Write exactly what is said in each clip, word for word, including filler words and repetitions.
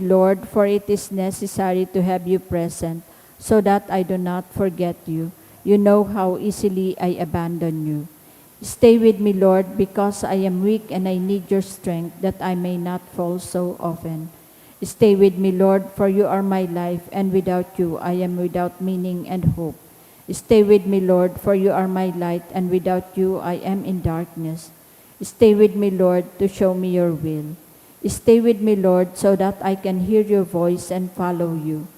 Lord, for it is necessary to have you present, so that I do not forget you. You know how easily I abandon you. Stay with me, Lord, because I am weak and I need your strength, that I may not fall so often. Stay with me, Lord, for you are my life, and without you I am without meaning and hope. Stay with me, Lord, for you are my light, and without you I am in darkness. Stay with me, Lord, to show me your will. Stay with me, Lord, so that I can hear your voice and follow you.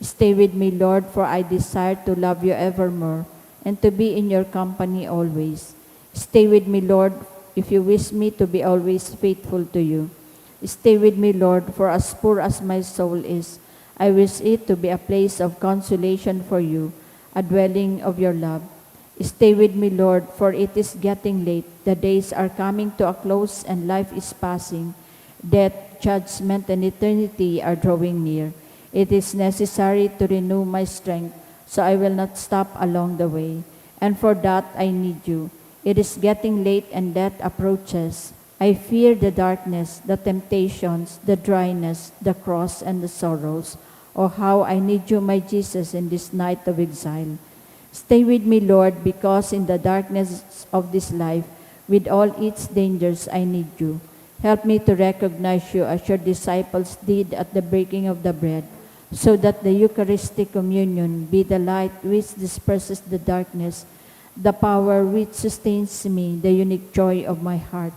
Stay with me, Lord, for I desire to love you evermore and to be in your company always. Stay with me, Lord, if you wish me to be always faithful to you. Stay with me, Lord, for as poor as my soul is, I wish it to be a place of consolation for you, a dwelling of your love. Stay with me, Lord, for it is getting late. The days are coming to a close and life is passing. Death, judgment, and eternity are drawing near. It is necessary to renew my strength, so I will not stop along the way. And for that, I need you. It is getting late and death approaches. I fear the darkness, the temptations, the dryness, the cross, and the sorrows. Oh, how I need you, my Jesus, in this night of exile. Stay with me, Lord, because in the darkness of this life, with all its dangers, I need you. Help me to recognize you as your disciples did at the breaking of the bread, so that the Eucharistic communion be the light which disperses the darkness, the power which sustains me, the unique joy of my heart.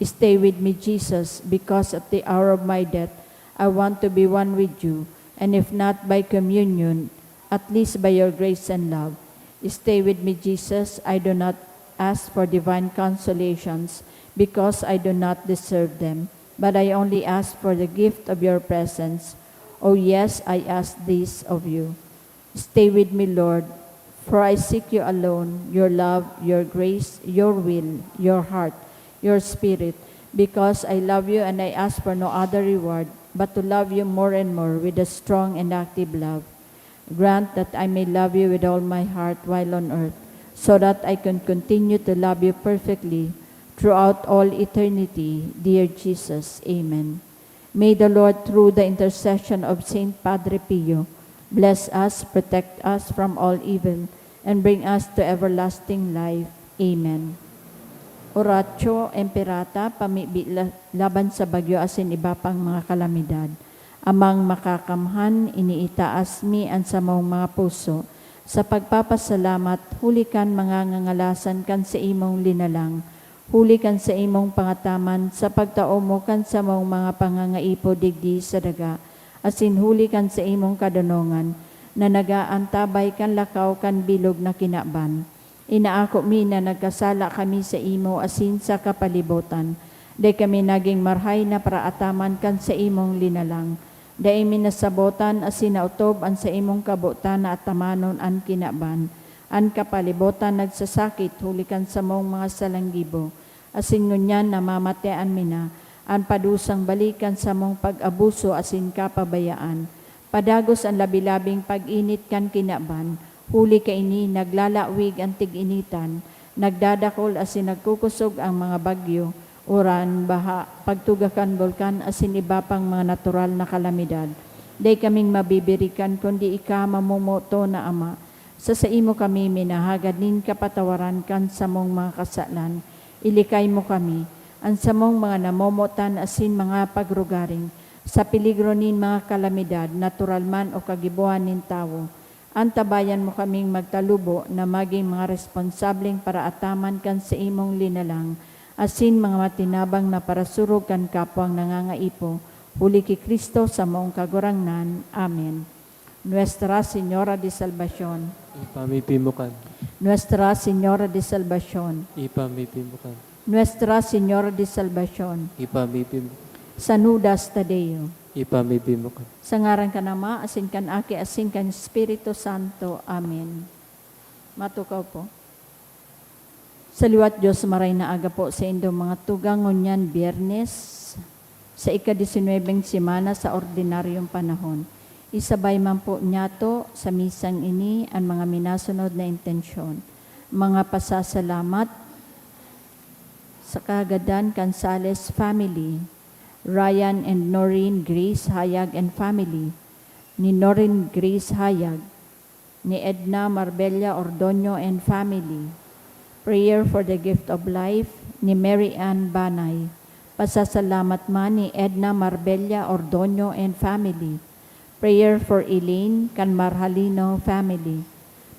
Stay with me, Jesus, because at the hour of my death, I want to be one with you, and if not by communion, at least by your grace and love. Stay with me, Jesus. I do not ask for divine consolations, because I do not deserve them, but I only ask for the gift of your presence. Oh yes, I ask this of you. Stay with me, Lord, for I seek you alone, your love, your grace, your will, your heart, your spirit, because I love you and I ask for no other reward but to love you more and more with a strong and active love. Grant that I may love you with all my heart while on earth, so that I can continue to love you perfectly throughout all eternity, dear Jesus. Amen. May the Lord, through the intercession of Saint Padre Pio, bless us, protect us from all evil, and bring us to everlasting life. Amen. Oratio Imperata, pamibi la-, laban sa bagyo asin iba pang mga kalamidad. Amang Makakamhan, iniitaas mi an samong mga puso sa pagpapasalamat huli kan mga ngangalasan kan saimong linalang, huli kan saimong pangataman sa pagtao mo kan samong mga pangangaipo digdi sa daga, asin huli kan saimong kadonongan na nagaantabay kan lakaw kan bilog na kinaban. Inaako mi na nagkasala kami saimo asin sa kapalibotan. Dai kami nagin marahay na paraataman kan saimong linalang. Dai mi nasabotan asin naotob an saimong kabotan na atamanon an kinaban. An kapalibotan nagsasakit huli kan samong mga salanggibo, asin ngunyan namamatean mi na an padusang balik kan samong pag-abuso asin kapabayaan. Padagos an labi-labing pag-init kan kinaban, huli kaini naglalawig an tig-initan, nagdadakol asin nagkukosog an mga bagyo, uran, baha, pagtuga kan bulkan asin iba pang mga natural na kalamidad. Dai kaming mabibirikan kundi ika, mamomoton na Ama. Sa saimo kami minahagad nin kapatawaran kan samong mga kasalan. Ilikay mo kami, an samong mga namomotan asin mga pagrugaring, sa peligro nin mga kalamidad, natural man o kagibohan nin tawo. Antabayan mo kaming magtalubo na magin mga responsableng paraataman kan saimong linalang, asin mga matinabang na parasurog kan kapwang nangangaipo, huli ki Cristo, samong Kagurangnan. Amen. Nuestra Señora de Salvacion. Ipamibi mo kan. Nuestra Señora de Salvacion. Ipamibi mo kan. Nuestra Señora de Salvacion. Ipamibi mo. San Judas Tadeo. Ipamibi mo kan. Sa ngaran kan Ama, asin kan Aki, asin kan Espiritu Santo. Amen. Matukaw po. Sa liwat Dios, maray na aga po sa indong mga tugang ngunyan Biyernes, sa ika-disinwebeng semana sa ordinaryong panahon. Isabay man po niyato sa misang ini an mga minasunod na intensyon. Mga pasasalamat sa kagadan kan Sales family, Ryan and Noreen Grace Hayag and family, ni Noreen Grace Hayag, ni Edna Marbella Ordoño and family. Prayer for the gift of life ni Mary Ann Banay. Pasasalamat man ni Edna Marbella Ordoño and family. Prayer for Elaine kan Marhalino family.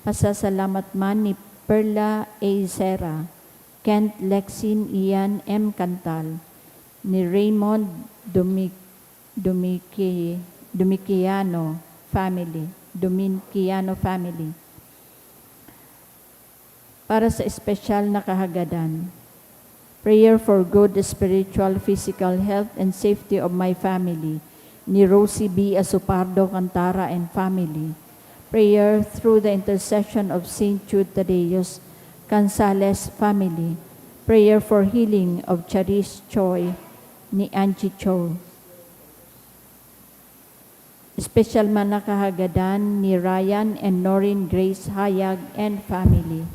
Pasasalamat man ni Perla A. Serra, Kent Lexin Ian M. Cantal, ni Raymond Domi-, Domique-, Domiciano family, Domiciano family. Para sa espesyal na kahagadan, prayer for good spiritual, physical health and safety of my family, ni Rosie B. Asupardo Cantara and family. Prayer through the intercession of Saint Jude Thaddeus, Cansales family. Prayer for healing of Charis Choi, ni Angie Cho. Espesyal man na kahagadan ni Ryan and Noreen Grace Hayag and family.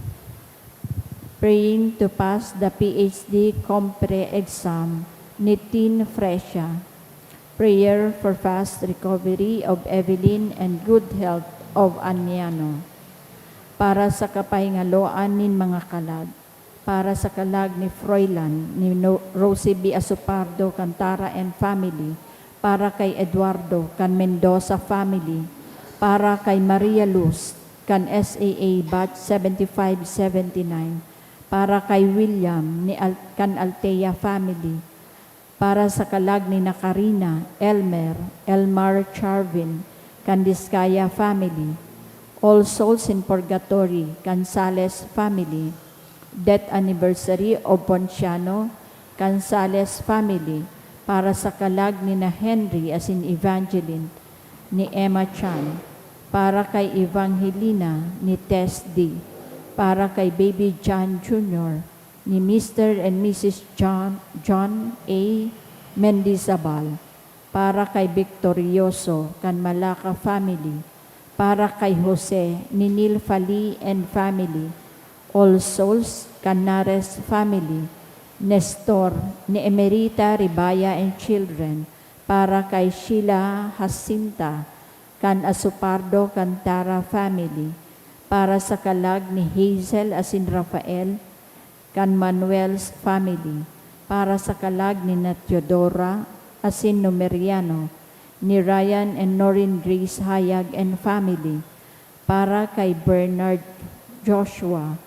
Praying to pass the P H D compre exam ni Tin Fresia. Prayer for fast recovery of Evelyn and good health of Aniano. Para sa kapahingaloan nin mga kalag. Para sa kalag ni Froilan, ni No-, Rosie B. Asupardo Cantara and family, para kay Eduardo kan Mendoza family, para kay Maria Luz kan S A A batch seventy-five seventy-nine, para kay William ni Al-, kan Altea family, para sa kalag ni na Karina, Elmer, Elmar Charvin, kan Discaya family, All Souls in Purgatory, Cansales family, death anniversary of Ponciano, Cansales family, para sa kalag ni na Henry asin Evangeline, ni Emma Chan, para kay Evangelina, ni Tess D, para kay Baby John Junior, ni Mister and Missus John, John A. Mendizabal, para kay Victorioso kan Malaca family, para kay Jose ni Neil Fali and family, All Souls, Canares family, Nestor ni Emerita Ribaya and children, para kay Sheila Jacinta kan Asupardo Cantara family, para sa kalag ni Hazel asin Rafael kan Manuel's family, para sa kalag ni na Teodora asin Numeriano, ni Ryan and Noreen Grace Hayag and family, para kay Bernard Joshua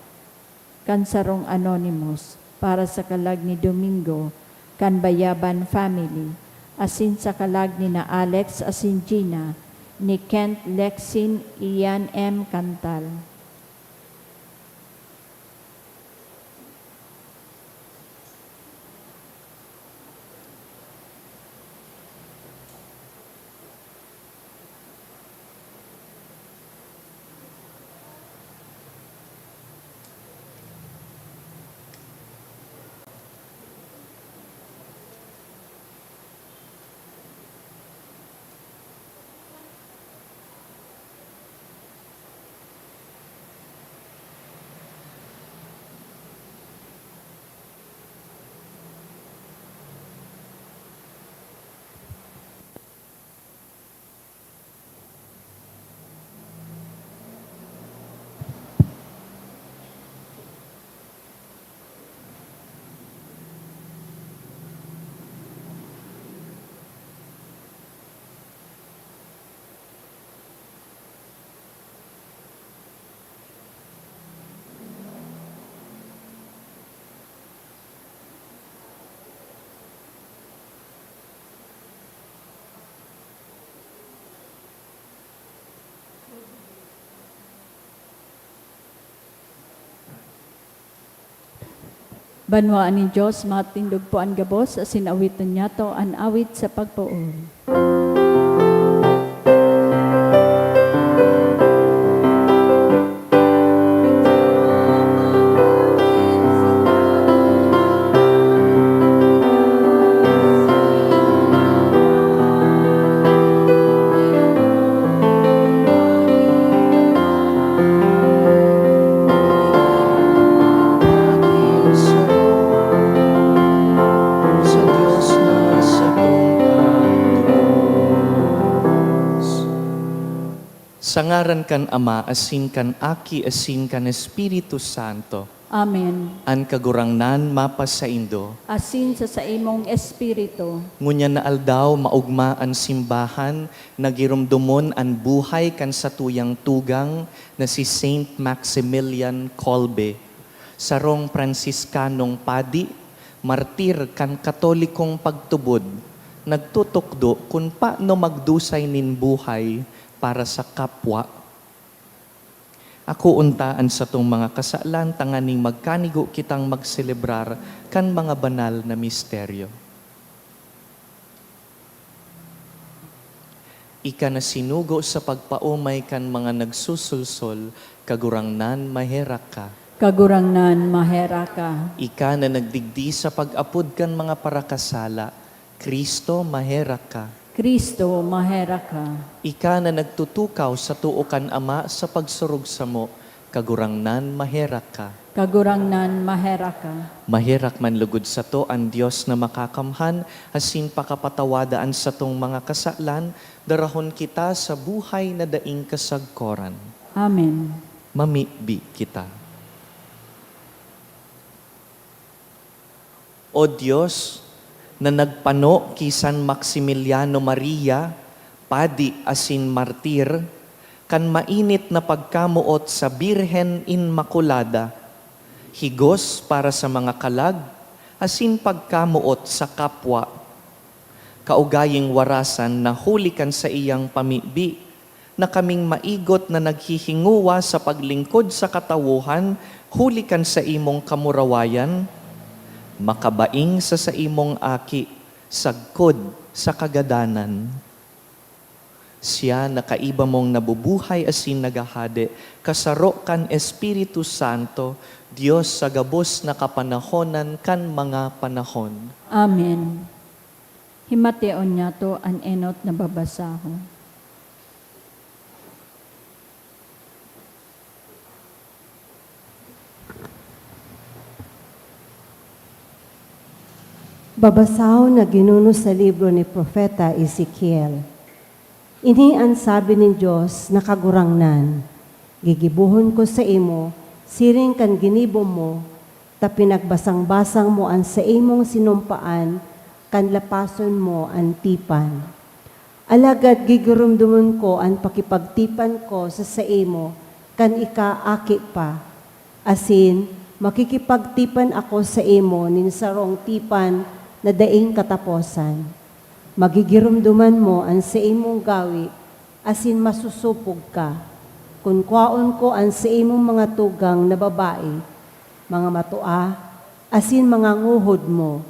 kan sarong anonymous, para sa kalag ni Domingo kan Bayaban family, asin sa kalag ni na Alex asin Gina, ni Kent Lexin Ian M. Cantal. Banwaan nin Dios, matindog po an gabos, asin awiton niyato an awit sa pagpoon. Sa ngaran kan Ama, asin kan Aki, asin kan Espiritu Santo. Amen. An Kagurangnan mapasaindo. Asin sa saimong espiritu. Ngunyan na aldaw, maogma an simbahan na giromdomon an buhay kan satuyang tugang na si Saint Maximilian Kolbe, sarong Pransiskanong padi, martir kan Katolikong pagtubod, nagtutukdo kun paano magdusay nin buhay para sa kapwa. Akoon ta an satong mga kasalan tanganing magkanigo kitang magselebrar kan mga banal na misteryo. Ika na sinugo sa pagpaomay kan mga nagsusulsol, Kagurangnan, maherak ka. Kagurangnan, maherak ka. Ika na nagdigdi sa pag-apod kan mga parakasala, Cristo, maherak ka. Cristo, maherak ka. Ika na nagtutukaw sa too kan Ama sa pagsurog samo, Kagurangnan, maherak ka. Kagurangnan, maherak ka. Maherak man lugod sato an Dios na makakamhan, asin pakapatawada an satong mga kasalan, darahon kita sa buhay na daing kasagkoran. Amen. Mamibi kita. O Dios, na nagpano ki San Maximiliano Maria, padi asin martir, kan mainit na pagkamoot sa Birhen Inmakulada, higos para sa mga kalag asin pagkamoot sa kapwa. Kaugaying warasan na huli kan saiyang pamibi, na kaming maigot na naghihingowa sa paglingkod sa katawohan huli kan saimong kamurawayan, makabaing sa saimong Aki sagkod sa kagadanan. Siya na kaiba mong nabubuhay asin naghahade, kasaro kan Espiritu Santo, Dios sa gabos na kapanahonan kan mga panahon. Amen. Himateon niyato an enot na babasahon. Babasahon na ginuno sa libro ni Propeta Ezekiel. Ini an sabi nin Dios na Kagurangnan, "Gigibohon ko saimo siring kan ginibo mo, ta pinagbasang-basang mo an saimong sinumpaan kan lapason mo an tipan. Alagad gigiromdomon ko an pakipagtipan ko sa saimo kan ika aki pa, asin makikipagtipan ako saimo nin sarong tipan na daing kataposan. Magigiromdoman mo an saimong gawe asin masosopog ka, kun kwaon ko an saimong mga tugang na babae, mga matua, asin mga ngohod mo,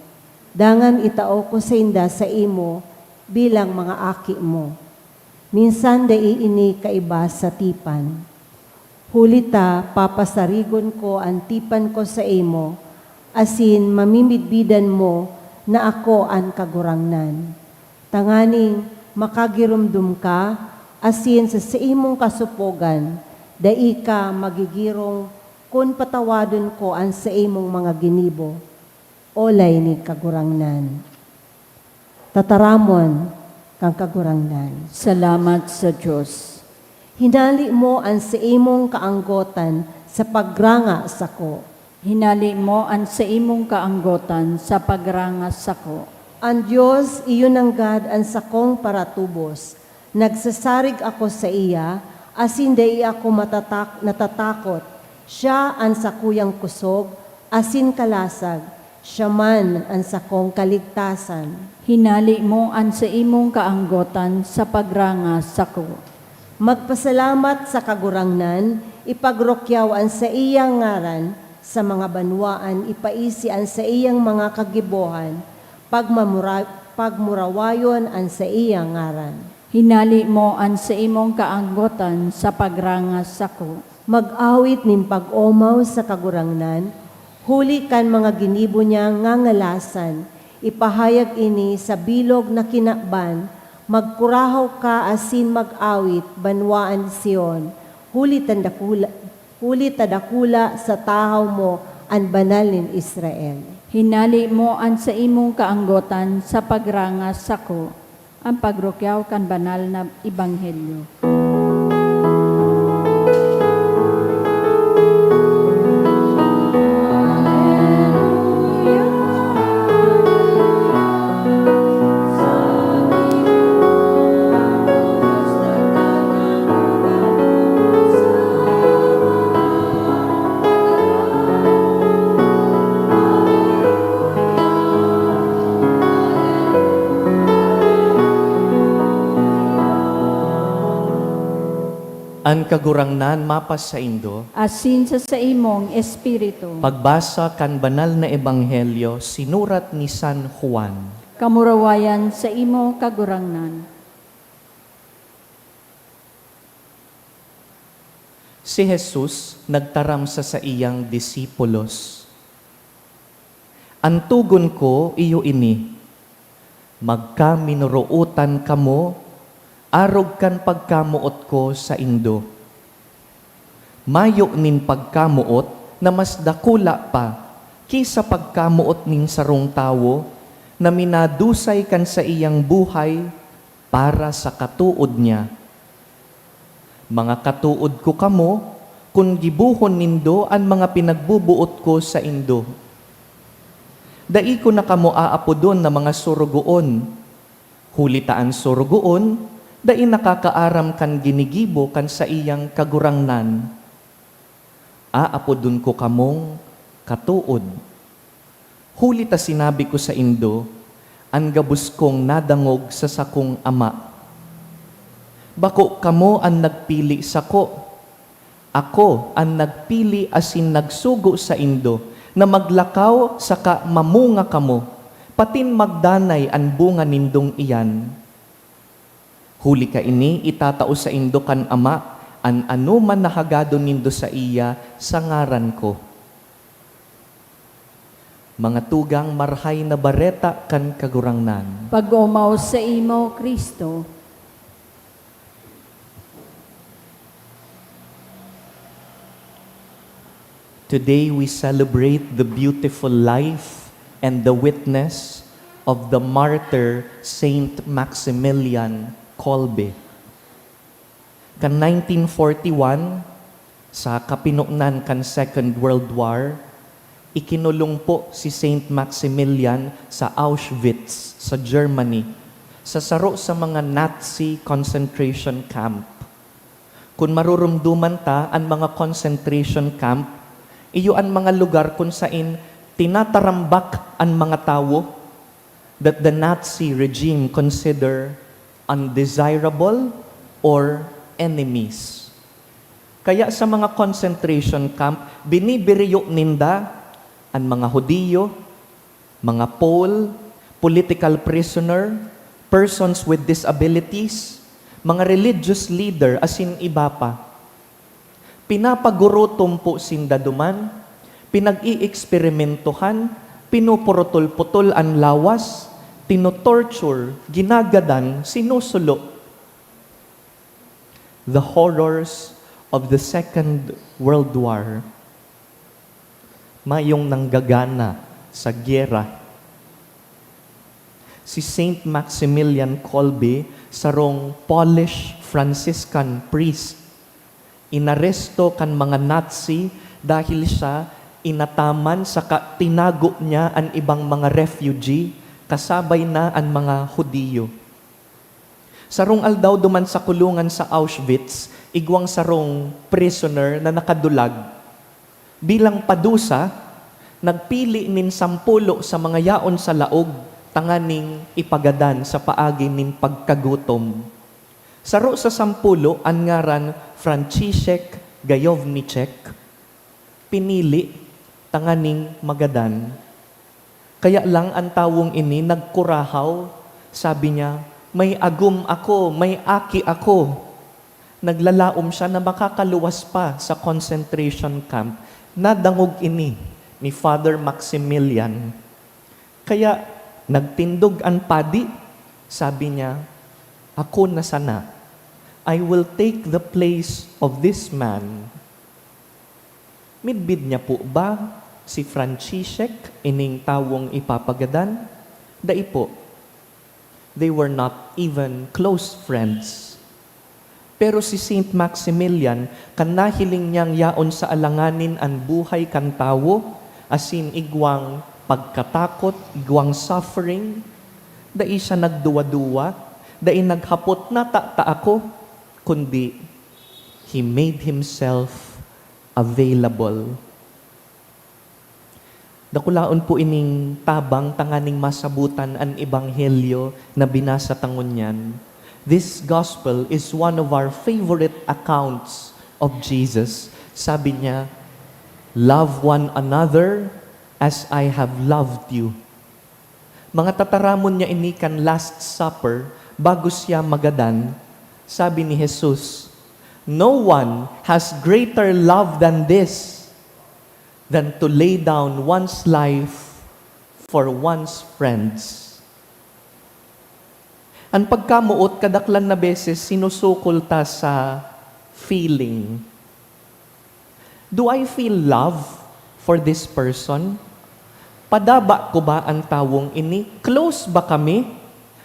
dangan itao ko sainda saimo bilang mga aki mo. Minsan dai ini kaiba sa tipan. Huli ta papasarigon ko an tipan ko saimo, asin mamimidbidan mo na ako an Kagurangnan, tanganing makagiromdom ka, asin sa saimong kasopogan dai ka magigirong kun patawadon ko an saimong mga ginibo, olay ni Kagurangnan." Tataramon kan Kagurangnan. Salamat sa Dios. Hinali mo an saimong kaanggotan sa pagranga sako. Hinali mo an saimong kaanggotan sa pagranga sako. An Dios, iyo nanggad an sakong paratubos. Nagsasarig ako saiya, asin dai ako matatak-, natatakot. Siya an sakuyang kusog asin kalasag, siya man an sakong kaligtasan. Hinali mo an saimong kaanggotan sa pagranga sako. Magpasalamat sa Kagurangnan, ipagrukyaw an saiyang ngaran, sa mga banwaan ipaisi an saiyang mga kagibohan, pagmamura-, pagmurawayon an saiyang ngaran. Hinali mo an saimong kaanggotan sa pagranga sako. Mag-awit nin pag-omaw sa Kagurangnan, huli kan mga ginibo niya ngangalasan. Ipahayag ini sa bilog na kinaban, magkurahaw ka asin mag-awit, banwaan Sion, huli ta dakula, huli ta dakula sa tahaw mo an Banal nin Israel. Hinali mo an saimong kaanggotan sa pagranga sako, an pagrukyaw kan banal na ebanghelyo. An Kagurangnan mapasaindo. Asin sa saimong espiritu. Pagbasa kan Banal na Ebanghelyo sinurat ni San Juan. Kamurawayan saimo, Kagurangnan. Si Jesus nagtaram sa saiyang disipulos, "An togon ko iyo ini, magkaminorootan kamo arog kan pagkamoot ko saindo. Mayo nin pagkamoot na mas dakula pa ki sa pagkamoot nin sarong tawo na minadusay kan saiyang buhay para sa katood niya. Mga katood ko kamo, kun gibohon nindo an mga pinagboboot ko saindo. Dai ko na kamo aapodon na mga sorogoon, huli ta an sorogoon dai nakakaaram kan ginigibo kan saiyang kagurangnan. Aapodon ko kamong katood, huli ta sinabi ko saindo an gabos kong nadangog sa sakong Ama. Bako kamo an nagpili sako, ako an nagpili asin nagsugo saindo na maglakaw saka mamunga kamo, patin magdanay an bunga nindong iyan. Huli kaini, itatao saindo kan Ama an anoman na hagadon nindo saiya sa ngaran ko." Mga tugang, Marahay na Bareta kan Kagurangnan. Pag-omaw saimo, Cristo. Today we celebrate the beautiful life and the witness of the martyr Saint Maximilian Kolbe. Kan nineteen forty-one, sa kapinonan kan Second World War, ikinulong po si Saint Maximilian sa Auschwitz, sa Germany, sa saro sa mga Nazi concentration camp. Kun marurumduman ta an mga concentration camp, iyo an mga lugar kun sain tinatarambak an mga tawo that the Nazi regime consider undesirable or enemies. Kaya sa mga concentration camp, binibiriyo ninda an mga Hudiyo, mga Pole, political prisoner, persons with disabilities, mga religious leader, asin iba pa. Pinapagurutom po sinda duman, pinag-ieksperimentohan, pinupurutol-putol an lawas, tinotorture, ginagadan, sinusulo. The horrors of the Second World War. Mayong nanggagana sa giyera. Si Saint Maximilian Kolbe, sarong Polish Franciscan priest, inaresto kan mga Nazi dahil siya inataman saka tinago niya an ibang mga refugee, kasabay na an mga Hudiyo. Sarong aldaw duman sa kulungan sa Auschwitz, igwang sarong prisoner na nakadulag. Bilang padusa, nagpili nin sampulo sa mga yaon sa laog tanganing ipagadan sa paagi nin pagkagutom. Saro sa sampulo an ngaran Franciszek Gajowniczek, pinili tanganing magadan. Kaya lang an tawong ini nagkurahaw. Sabi niya, "May agom ako, may aki ako." Naglalaom siya na makakaluwas pa sa concentration camp. Nadangog ini ni Father Maximilian. Kaya nagtindog an padi. Sabi niya, "Ako na sana. I will take the place of this man." Midbid niya po ba si Franciszek, ining tawong ipapagadan? Dai po. They were not even close friends. Pero si Saint Maximilian, kan nahiling niyang yaon sa alanganin an buhay kan tawo, asin igwang pagkatakot, igwang suffering, dai siya nagduwa-duwa, dai naghapot na, "Tata ako," kundi he made himself available. Dakulaon po ining tabang tanganing masabutan an ebanghelyo na binasa ta ngunyan. This gospel is one of our favorite accounts of Jesus. Sabi niya, "Love one another as I have loved you." Mga tataramon niya ini kan Last Supper, bago siya magadan, sabi ni Jesus, "No one has greater love than this, than to lay down one's life for one's friends." An pagkamoot, kadaklan na beses sinusukol ta sa feeling. Do I feel love for this person? Padaba ko ba an tawong ini? Close ba kami?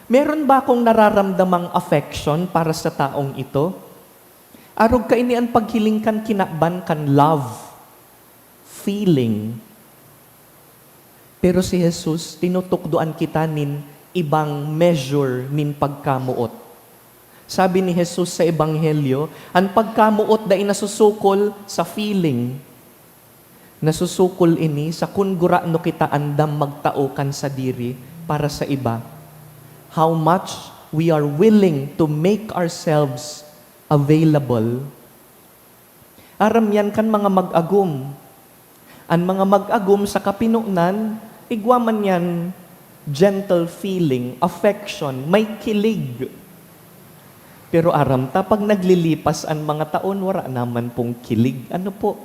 Meron ba akong nararamdamang affection para sa taong ito? Arog kaini an paghiling kan kinaban kan love, feeling. Pero si Jesus, tinutukdoan kita nin ibang measure nin pagkamoot. Sabi ni Jesus sa Ebanghelyo, an pagkamoot dai nasusukol sa feeling. Nasusukol ini sa kun gurano kita andam magtao kan sadiri para sa iba. How much we are willing to make ourselves available. Aram yan kan mga mag-agom. An mga mag-agom sa kapinonan, igwa man yan gentle feeling, affection, may kilig. Pero aram ta, pag naglilipas an mga taon, wara naman pong kilig. Ano po?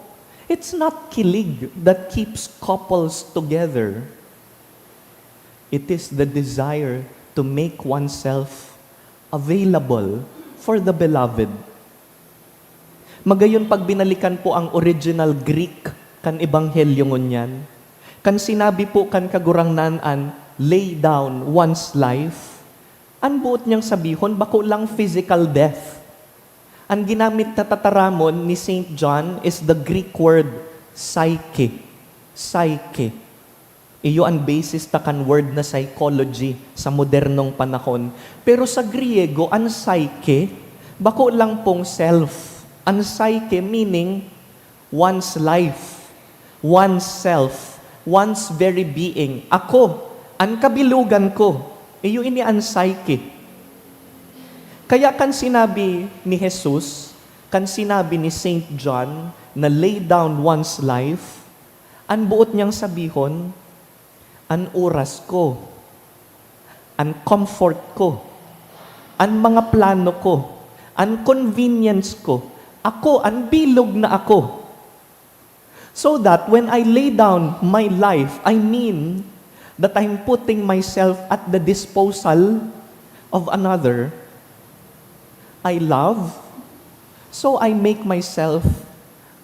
It's not kilig that keeps couples together. It is the desire to make oneself available for the beloved. Magayon, pag binalikan po ang original Greek kan Ebanghelyo ngunyan, kan sinabi po kan Kagurangnan an lay down one's life, an boot niyang sabihon, bako lang physical death. An ginamit na tataramon ni Saint John is the Greek word psyche. Psyche. Iyo an basis ta kan word na psychology sa modernong panahon. Pero sa Griego, an psyche, bako lang pong self. An psyche meaning one's life, one's self, one's very being. Ako, an kabilugan ko. Iyo ini an psyche. Kaya kan sinabi ni Jesus, kan sinabi ni Saint John na lay down one's life, an boot niyang sabihon, an oras ko, an comfort ko, an mga plano ko, an convenience ko, ako, an bilog na ako. So that when I lay down my life, I mean that I'm putting myself at the disposal of another. I love, so I make myself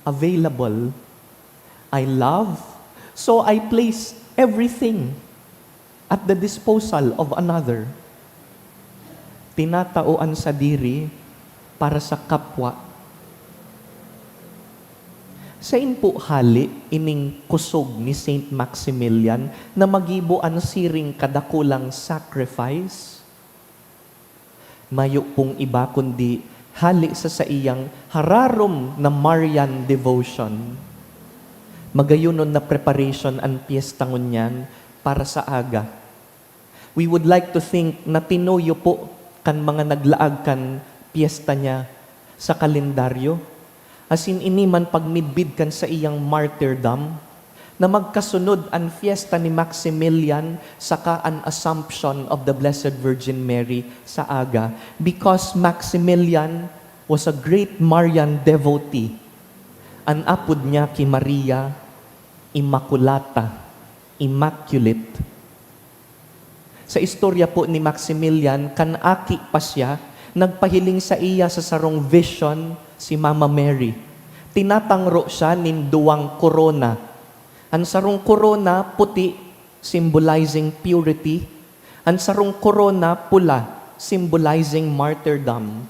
available. I love, so I place everything at the disposal of another. Tinatao an sadiri para sa kapwa. Sain po hale ining kusog ni Saint Maximilian na magibo an siring kadakulang sacrifice? Mayo pong iba kundi hale sa saiyang hararom na Marian devotion. Magayonon na preparation an pyesta ngunyan para sa aga. We would like to think na tinuyo po kan mga naglaag kan pyesta niya sa kalendaryo, asin ini man pagmidbid kan saiyang martyrdom, na magkasunod an fiesta ni Maximilian saka an Assumption of the Blessed Virgin Mary sa aga, because Maximilian was a great Marian devotee. An apod niya ki Maria, Immaculata, Immaculate. Sa istorya po ni Maximilian, kan aki pa siya, nagpahiling saiya sa sarong vision si Mama Mary. Tinatangro siya nin duwang korona. An sarong korona puti, symbolizing purity. An sarong korona pula, symbolizing martyrdom.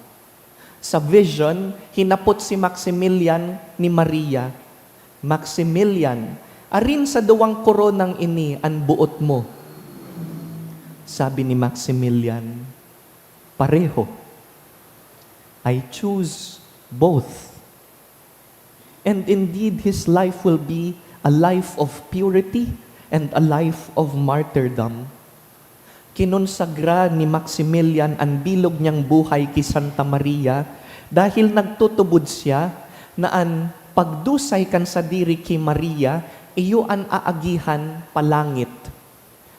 Sa vision, hinapot si Maximilian ni Maria, "Maximilian, arin sa duwang koronang ini an boot mo?" Sabi ni Maximilian, "Pareho. I choose both." And indeed, his life will be a life of purity and a life of martyrdom. Kinonsagra ni Maximilian an bilog niyang buhay ki Santa Maria dahil nagtutubod siya na an pagdusay kan sadiri ki Maria iyo an aagihan palangit.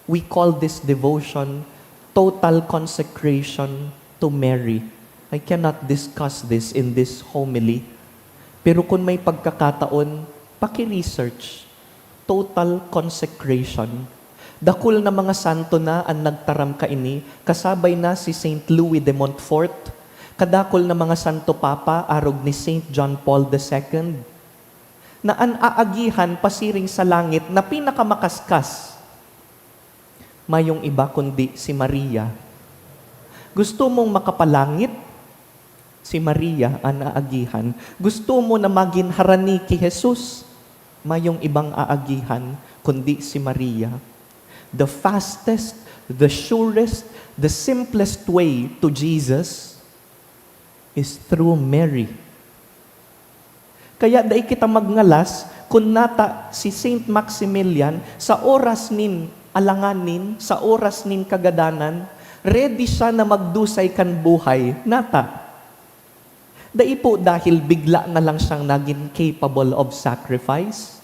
We call this devotion total consecration to Mary. I cannot discuss this in this homily. Pero kun may pagkakataon, paki-research. Total consecration. Dakul na mga santo na an nagtaram kaini, kasabay na si Saint Louis de Montfort, kadakul na mga santo papa arog ni Saint John Paul the Second, na an aagihan pasiring sa langit na pinakamakaskas, mayong iba kundi si Maria. Gusto mong makapalangit? Si Maria an aagihan. Gusto mo na magin harani ki Jesus? Mayong ibang aagihan kundi si Maria. The fastest, the surest, the simplest way to Jesus is through Mary. Kaya dai kita magngalas kun nata si Saint Maximilian sa oras nin alanganin, sa oras nin kagadanan, ready siya na magdusay kan buhay. Nata, dai po dahil bigla na lang siyang nagin capable of sacrifice,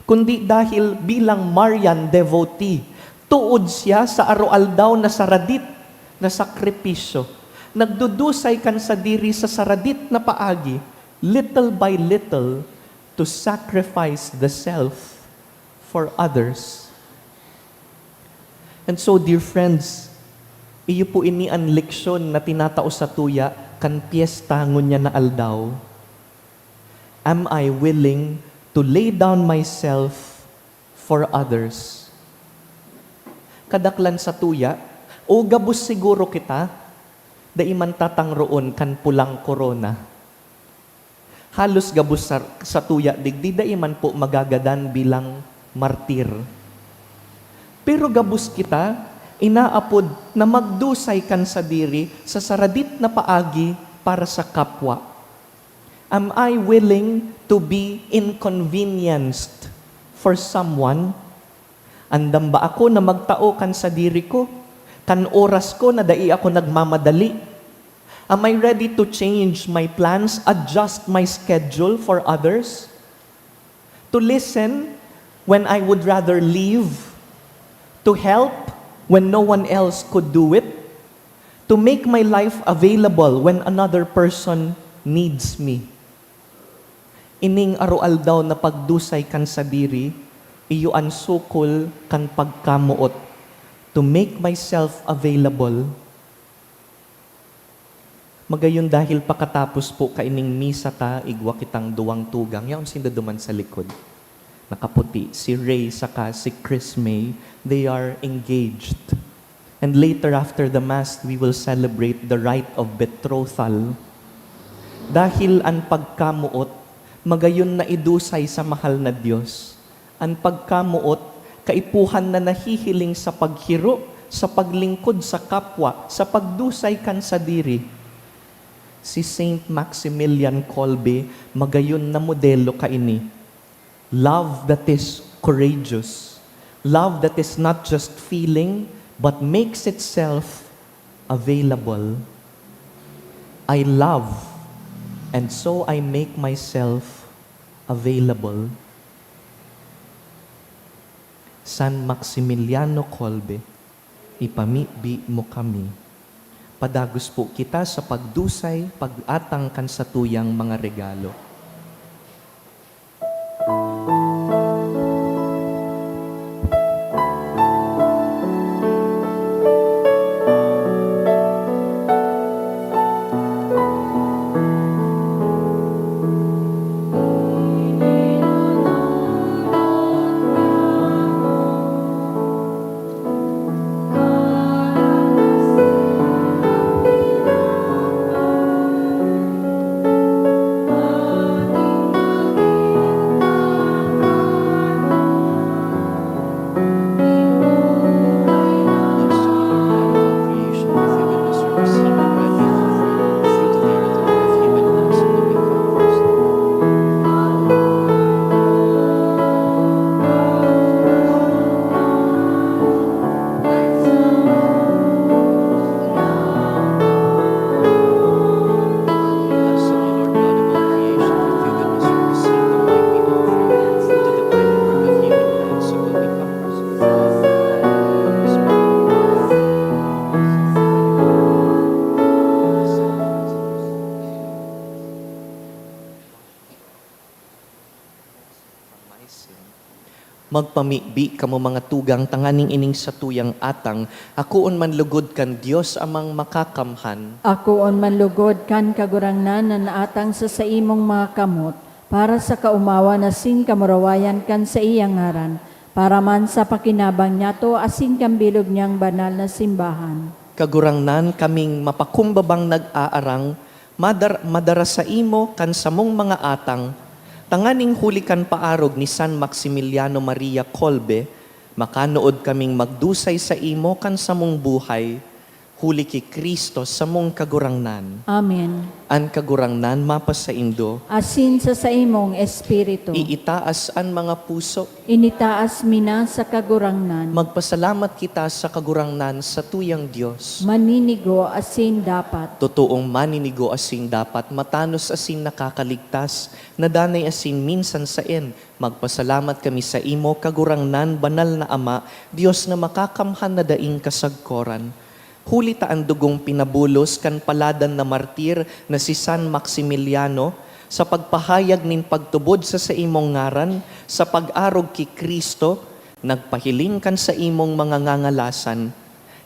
kundi dahil bilang Marian devotee, tuod siya sa aroaldaw na saradit na sakripisyo, nagdudusay kan sadiri sa saradit na paagi, little by little, to sacrifice the self for others. And so, dear friends, iyo po ini an leksyon na tinatao satuya kan pyesta ngunyan na aldaw. Am I willing to lay down myself for others? Kadaklan satuya, o gabos siguro kita, dai man tatangroon kan pulang korona. Halos gabos sa, satuya digdi dai man po magagadan bilang martir. Pero gabos kita inaapod na magdusay kan sadiri sa saradit na paagi para sa kapwa. Am I willing to be inconvenienced for someone? Andam ba ako na magtao kan sadiri ko, kan oras ko na dai ako nagmamadali? Am I ready to change my plans, adjust my schedule for others? To listen when I would rather leave? To help when no one else could do it? To make my life available when another person needs me? Ining aroaldaw na pagdusay kan sadiri, iyo an sukol kan pagkamoot, to make myself available. Magayon dahil pakatapos po kaining misa ta, igwa kitang duwang tugang, yaon sinda duman sa likod. Nakaputi, si Ray saka si Chris May, they are engaged. And later, after the Mass, we will celebrate the rite of betrothal. Dahil an pagkamoot, magayon na idusay sa mahal na Dios. An pagkamoot, kaipuhan na nahihiling sa paghiro, sa paglingkod sa kapwa, sa pagdusay kan sadiri. Si Saint Maximilian Kolbe, magayon na modelo kaini. Love that is courageous. Love that is not just feeling, but makes itself available. I love, and so I make myself available. San Maximiliano Kolbe, ipamibi mo kami. Padagos po kita sa pagdusay, pag-atang kan satuyang mga regalo. Magpamibi kamo, mga tugang, tanganing ining satuyang atang akoon man lugod kan Dios Amang Makakamhan. Akoon man lugod kan Kagurangnan an atang sa saimong mga kamot, para sa kaomawan asin kamurawayan kan saiyang ngaran, para man sa pakinabang niyato asin kan bilog niyang banal na simbahan. Kagurangnan, kaming mapakumbabang nag-aarang, madar- madara saimo kan samong mga atang, tanganing huli kan paarog ni San Maximiliano Maria Kolbe, makanood kaming magdusay saimo kan samong buhay, huli ki Cristo samong Kagurangnan. Amen. An Kagurangnan mapasaindo. Asin sa saimong espiritu. Iitaas an mga puso. Initaas mi na sa Kagurangnan. Magpasalamat kita sa Kagurangnan, satuyang Dios. Maninigo asin dapat. Totoong maninigo asin dapat, matanos asin nakakaligtas, na danay asin minsan saen. Magpasalamat kami saimo, Kagurangnan, banal na Ama, Dios na makakamhan na daing kasagkoran. Huli ta an dugong pinabulos kan paladan na martir na si San Maximiliano, sa pagpahayag nin pagtubod sa saimong ngaran, sa pag-arog ki Cristo, nagpahiling kan saimong mga ngangalasan.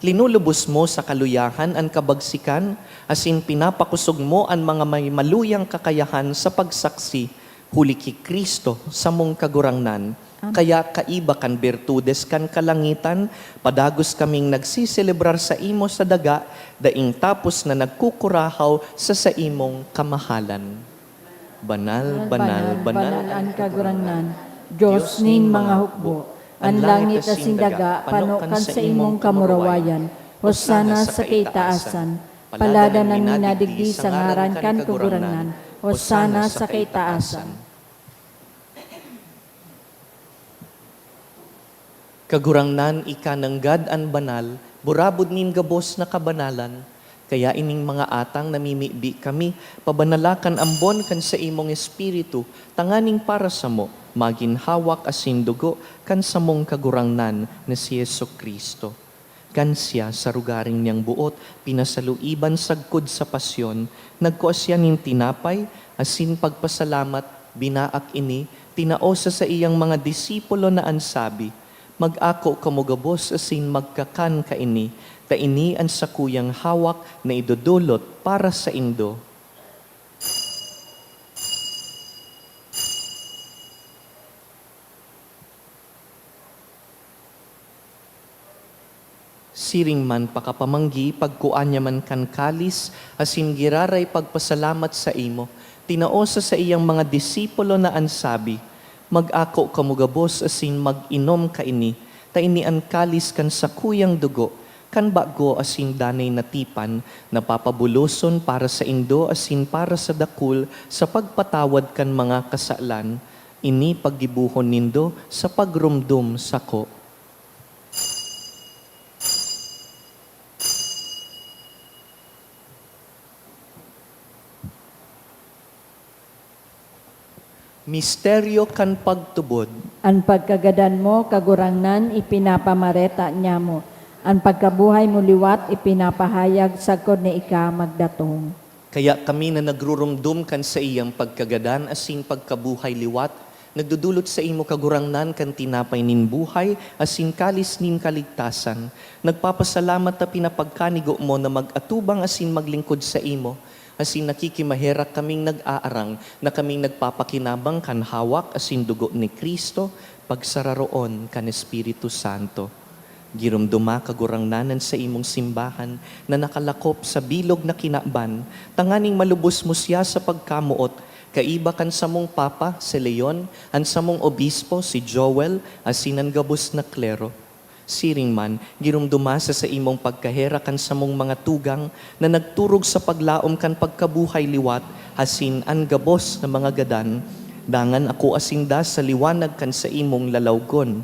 Linulubos mo sa kaluyahan an kabagsikan, asin pinapakosog mo an mga may maluyang kakayahan sa pagsaksi, huli ki Cristo, samong Kagurangnan. Amen. Kaya, kaiba kan birtudes kan kalangitan, padagos kaming nagseselebrar saimo sa daga, daing tapos na nagkukurahaw sa saimong kamahalan. Banal, banal, banal, an Kagurangnan, Dios nin mga hukbo. An langit asin daga pano kan saimong kamurawayan. Hosana sa kaitaasan. Paladan an minadigdi sa ngaran kan Kagurangnan. Hosana sa kaitaasan. Kagurangnan, ika nanggad an banal, burabod nin gabos na kabanalan. Kaya ining mga atang namimibi kami, pabanala kan ambon kan saimong Espiritu, tanganing para samo, magin hawak asin dugo kan samong Kagurangnan na si Jesu-Cristo. Kan siya, sa rugaring niyang boot, pinasaluiban sagkod sa pasyon, nagkua siya nin tinapay, asin pagpasalamat, binaak ini, tinao sa saiyang mga disipulo na an sabi, "Mag-ako kamo gabos asin magkakan kaini, ta ini an sakuyang hawak na idodolot para saindo." Siring man pakapamanggi, pagkua niya man kan kalis, asin giraray pagpasalamat saimo, tinao sa saiyang mga disipulo na an sabi, "Mag-ako kamo gabos asin mag-inom kaini, ta ini an kalis kan sakuyang dugo, kan bago asin danay na tipan, na papabuloson para saindo asin para sa dakul sa pagpatawad kan mga kasalan. Ini paggibohon nindo sa pagromdom sako." Misteryo kan pagtubod. An pagkagadan mo, Kagurangnan, ipinapamareta niamo. An pagkabuhay mo liwat ipinapahayag sagkod na ika magdatong. Kaya kami na nagruromdom kan saiyang pagkagadan asin pagkabuhay liwat, nagdodolot saimo, Kagurangnan, kan tinapay nin buhay asin kalis nin kaligtasan. Nagpapasalamat ta pinapagkanigo mo na mag-atubang asin maglingkod saimo, asin nakikimaherak kaming nag-aarang na kaming nagpapakinabang kan hawak asin dugo ni Cristo, pagsararoon kan Espiritu Santo. Giromdoma, Kagurangnan, an saimong simbahan na nakalakop sa bilog na kinaban, tanganing malubos mo siya sa pagkamoot, kaiba kan samong Papa, si Leon, an samong Obispo, si Joel, asin an gabos na klero. Siring man, giromdoma sa saimong pagkaherak an samong mga tugang na nagturog sa paglaom kan pagkabuhay liwat, asin an gabos na mga gadan, dangan akoa sinda sa liwanag kan saimong lalawgon.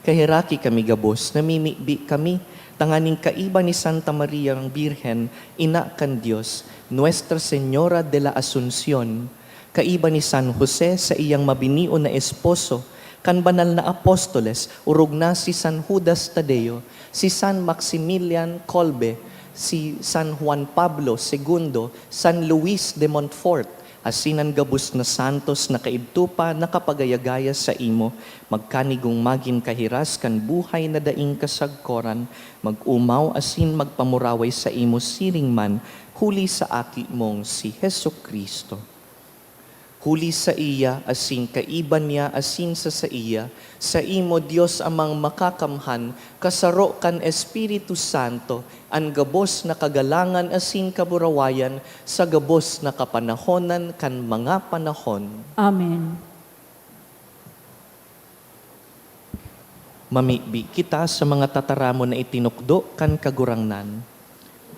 Kaheraki kami gabos, namimibi kami, tanganing kaiba ni Santa Mariang Birhen, Ina kan Dios, Nuestra Señora de la Asuncion, kaiba ni San Jose, saiyang mabinion na esposo, kan banal na apostoles, orog na si San Judas Tadeo, si San Maximilian Kolbe, si San Juan Pablo Segundo, San Luis de Montfort, Asin an gabos na santos na kaidto pa nakapagayagaya saimo, magkanigong magin kahiras kan buhay na daing kasagkoran, mag-omaw asin magpamuraway saimo siring man, huli sa Aki mong si Jesu-Cristo. Huli saiya, asin kaiba niya, asin sa saiya, saimo, Dios Amang Makakamhan, kasaro kan Espiritu Santo, an gabos na kagalangan asin kaburawayan sa gabos na kapanahonan kan mga panahon. Amen. Mamibi kita sa mga tataramon na itinukdo kan Kagurangnan.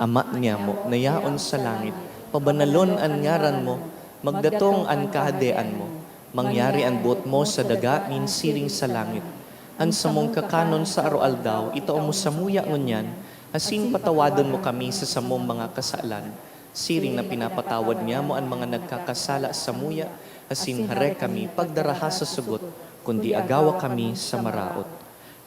Ama niamo na yaon sa langit, pabanalon an ngaran mo, magdatong an kahadean mo, mangyari an boot mo sa daga nin siring sa langit. An samong kakanon sa aroaldaw, itao mo samuya ngunyan, asin patawadon mo kami sa samong mga kasalan, siring na pinapatawad niamo an mga nagkakasala samuya, asin hare kami pagdaraha sa sugot, kundi agawa kami sa maraot.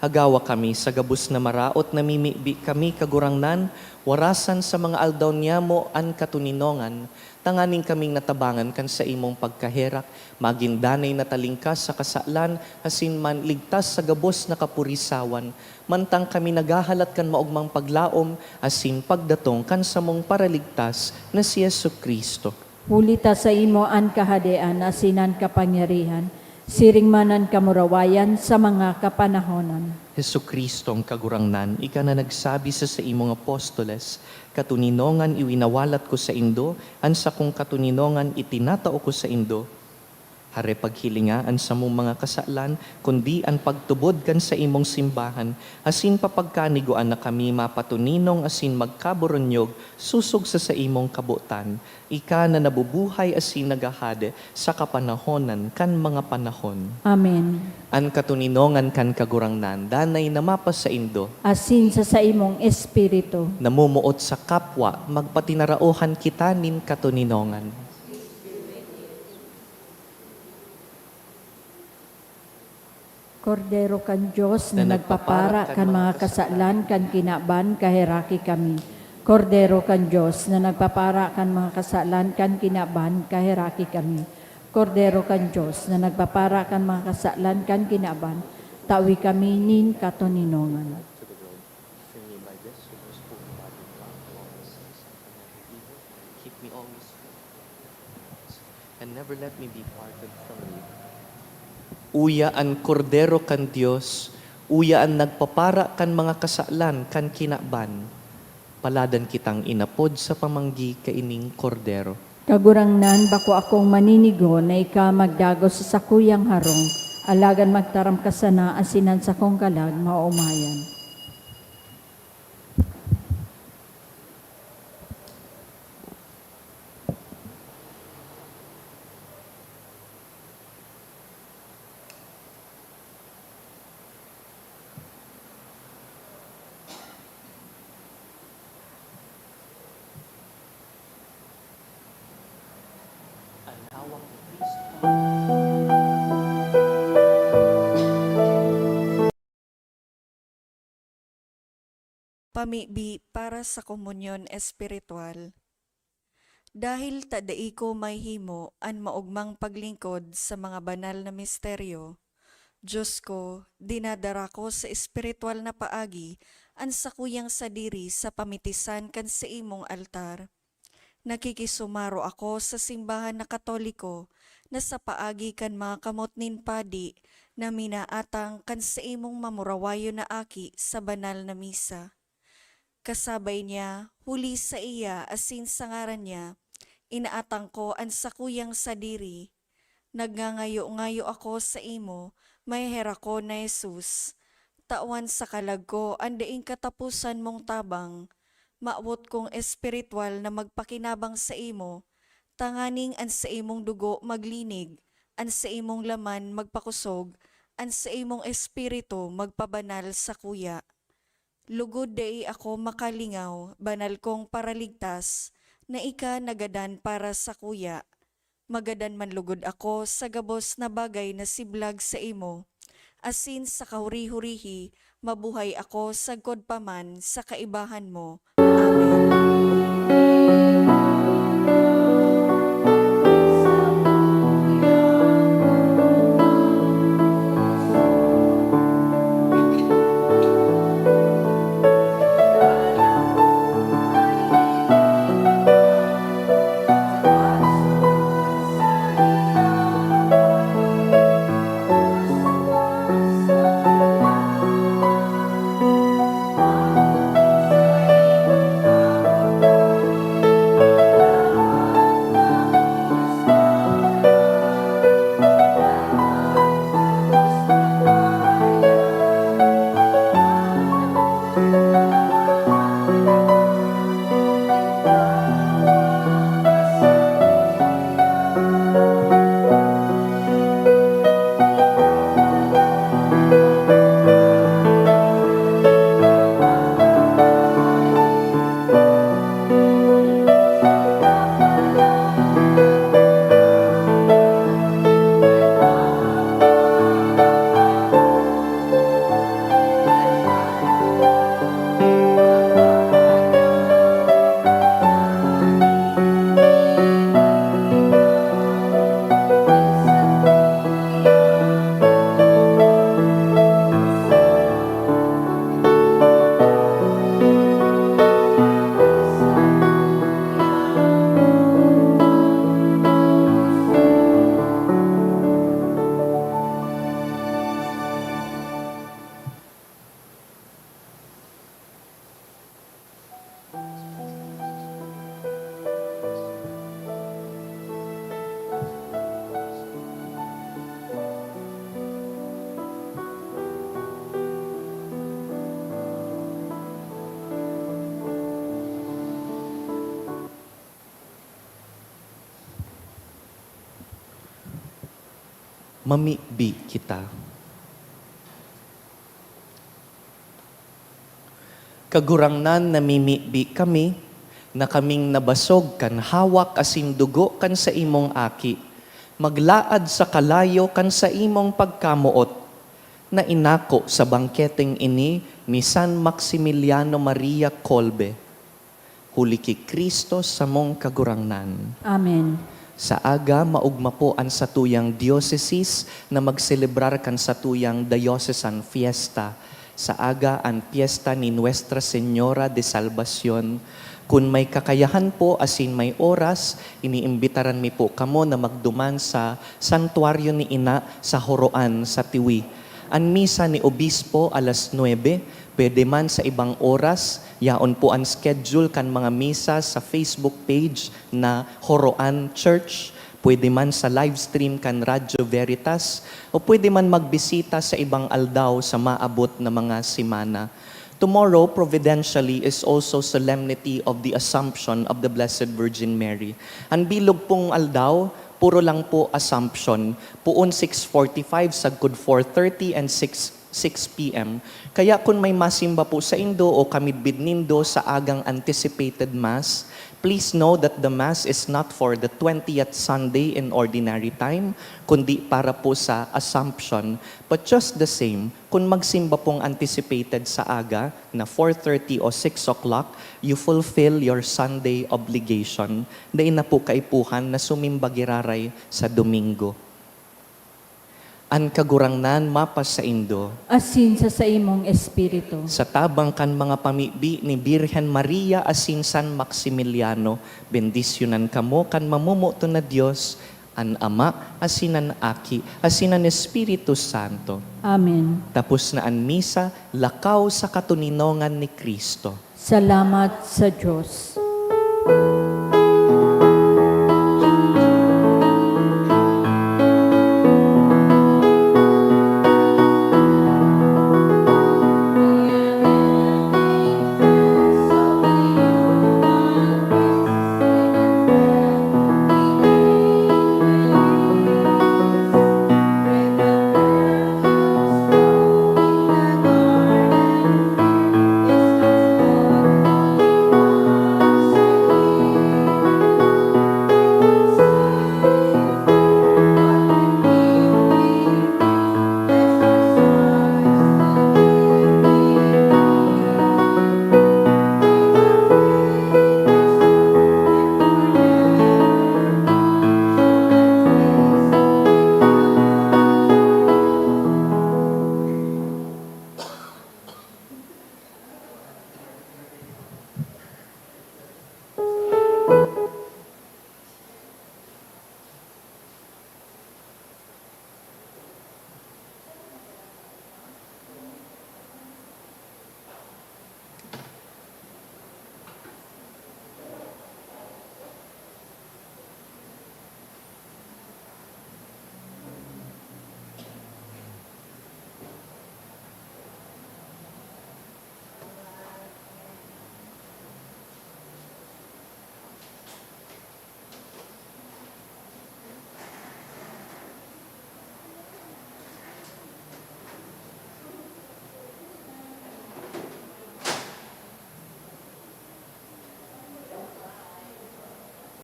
Agawa kami sa gabos na maraot, namimibi kami, Kagurangnan, warasan sa mga aldaw niamo an katoninongan, tanganing kaming natabangan kan saimong pagkaherak, magin danay na talingkas sa kasalan, asin man ligtas sa gabos na kapurisawan, mantang kami naghahalat kan maogmang paglaom asin pagdatong kan samong Paraligtas na si Jesu-Cristo. Huli ta saimo an kahadean asin an kapangyarihan, siring man an kamurawayan sa mga kapanahonan. Jesu-Cristong Kagurangnan, ika na nagsabi sa saimong apostoles, "Katoninongan iwinawalat ko saindo, an sakong katoninongan itinatao ko saindo." Hare paghilinga an samong mga kasalan, kundi an pagtubod kan saimong simbahan, asin papagkanigoan na kami mapatoninong asin magkaboronyog sosog sa saimong kabotan, ika na nabubuhay asin naghahade sa kapanahonan kan mga panahon. Amen. An katoninongan kan Kagurangnan danay na mapasaindo. Asin sa saimong espiritu. Namumuot sa kapwa, magpatinaraohan kita nin katoninongan. Kordero kan Dios na nagpapara kan mga kasalan kan kinaban, kaheraki kami. Kordero kan Dios na nagpapara kan mga kasalan kan kinaban, kaheraki kami. Kordero kan Dios na nagpapara kan mga kasalan kan kinaban, tawi kami nin katoninongan. Keep me always and never let me be parted from you. Uya an Kordero kan Dios, uya an nagpapara kan mga kasalan kan kinaban. Paladan kitang inapod sa pamanggi kaining Kordero. Kagurangnan, bako akong maninigo na ika magdagos sa sakuyang harong, alagad magtaram ka sana asin an sakong kalag maomayan. An hawak ni Cristo. Pamibi para sa komunyon espiritual. Dahil ta dai ko mahimo an maogmang paglingkod sa mga banal na misteryo, Dios ko, dinadara ko sa espiritual na paagi an sakuyang sadiri sa pamitisan kan saimong altar. Nakikisumaro ako sa simbahan na Katoliko na sa paagi kan mga kamot nin padi na minaatang kan saimong mamurawayon na aki sa banal na misa. Kasabay niya, huli saiya asin sa ngaran niya, inaatang ko an sakuyang sadiri. Nagngangayo-ngayo ako saimo, maheherakon na Jesus. Tawan sa kalag ko an daing kataposan mong tabang. Mawot kong espiritual na magpakinabang saimo, tanganing an saimong dugo maglinig, an saimong laman magpakosog, an saimong espiritu magpabanal sakuya. Lugod dai ako makalingaw, banal kong Paraligtas, na ika nagadan para sakuya. Magadan man lugod ako sa gabos na bagay na siblag saimo, asin sa kahuri-hurihi mabuhay ako sagkod pa man sa kaibahan mo. Amen. Mamibi kita. Kagurangnan, namimibi kami na kaming nabasog kan hawak asin dugo kan saimong Aki, maglaad sa kalayo kan saimong pagkamoot, na inako sa bangketeng ini ni San Maximiliano Maria Kolbe, huli ki Cristo samong Kagurangnan. Amen. Sa aga, maogma po an satuyang diocese na magselebrar kan satuyang diocesan fiesta. Sa aga, an piyesta ni Nuestra Señora de Salvacion. Kun may kakayahan po asin may oras, iniimbitaran mi po kamo na magduman sa santuaryo ni Ina sa Joroan, sa Tiwi. An misa ni Obispo alas nuebe, pwede man sa ibang oras, yaon po an schedule kan mga misa sa Facebook page na Joroan Church, pwede man sa live stream kan Radyo Veritas, o pwede man magbisita sa ibang aldaw sa maabot na mga semana. Tomorrow, providentially, is also Solemnity of the Assumption of the Blessed Virgin Mary. An bilog pong aldaw, puro lang po Assumption. Poon six forty-five, sagkod four thirty and six, six p m. Kaya kun may masimba po saindo o kamidbid nindo sa agang anticipated Mass, please know that the Mass is not for the twentieth Sunday in Ordinary Time, kundi para po sa Assumption. But just the same, kun magsimba pong anticipated sa aga na four thirty o six o'clock, you fulfill your Sunday obligation. Dai na po kaipuhan na sumimba giraray sa Domingo. An Kagurangnan mapasaindo. Asin sa saimong espiritu. Sa tabang kan mga pamibi ni Birhen Maria asin San Maximiliano, bendisyonan kamo kan mamomoton na Dios, an Ama, asin an Aki, asin an Espiritu Santo. Amen. Tapos na an misa, lakaw sa katoninongan ni Cristo. Salamat sa Dios.